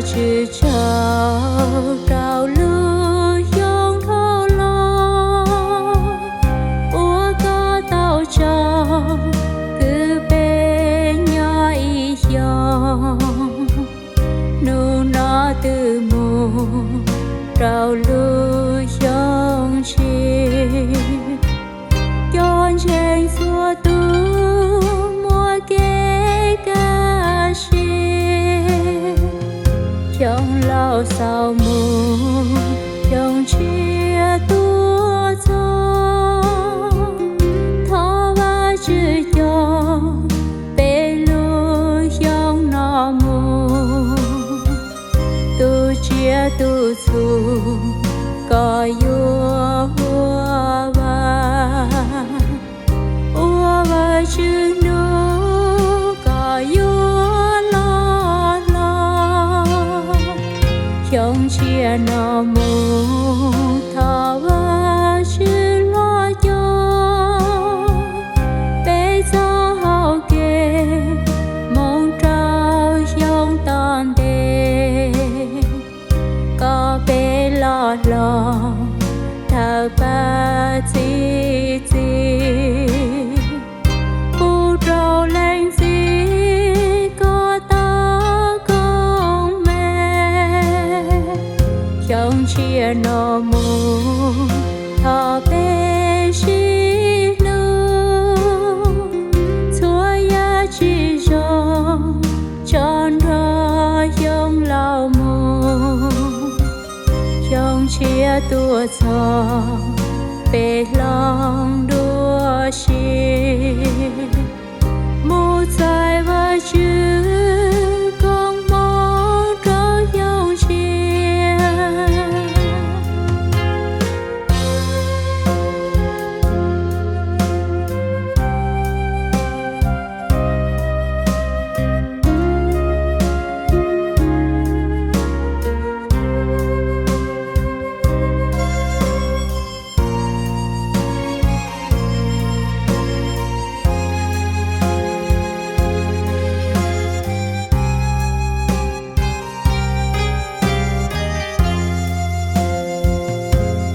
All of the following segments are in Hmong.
Tswv tsaug rau lub xyoo dhau los uas koj tau tso kwv peb nyob ib xyoos. Hnub no twb mus rau lub xyoo tshiab, cov ntseeg txhua tus muaj kev kaj siab. Xyoo laus xaus mus, xyoo tshiab tuaj txog, thov Vajtswv coj peb lub xyoo no mus. Tus tsiaj tus txhu kom yuav ua vas, ua Vajtswv hnub kom yuav loj hlob. Xyoo tshiab no mus thov Vajtswv los coj peb txoj hau kev mus rau xyoo tom ntej, kom peb loj hlob thawj pab txi txiv, pub rau leej txiv koj tau koob meej. Xyoo tshiab no mus thov peb sib hlub, txhua yam tsis zoo tso nrog xyoo laus mus. Xyoo tshiab tuaj txog, peb hloov dua si mus txais Vajtswv koob hmoov rau xyoo tshiab.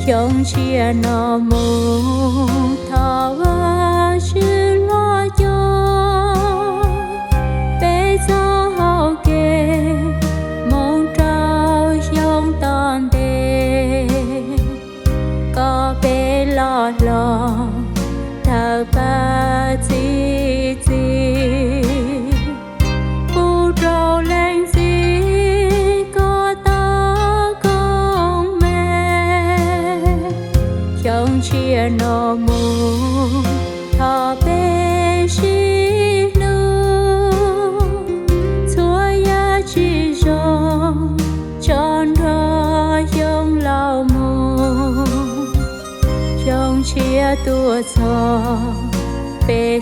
Xyoo tshiab no mus thov Vajtswv los coj peb txoj hau kev mus rau xyoo tom ntej, kom peb loj hlob thawj pab txi txiv, pub rau leej txiv koj tau koob meej. Xyoo tshiab no mus thov peb sib hlub, txhua yam tsis zoo tso nrog xyoo laus mus. Xyoo tshiab tuaj txog, peb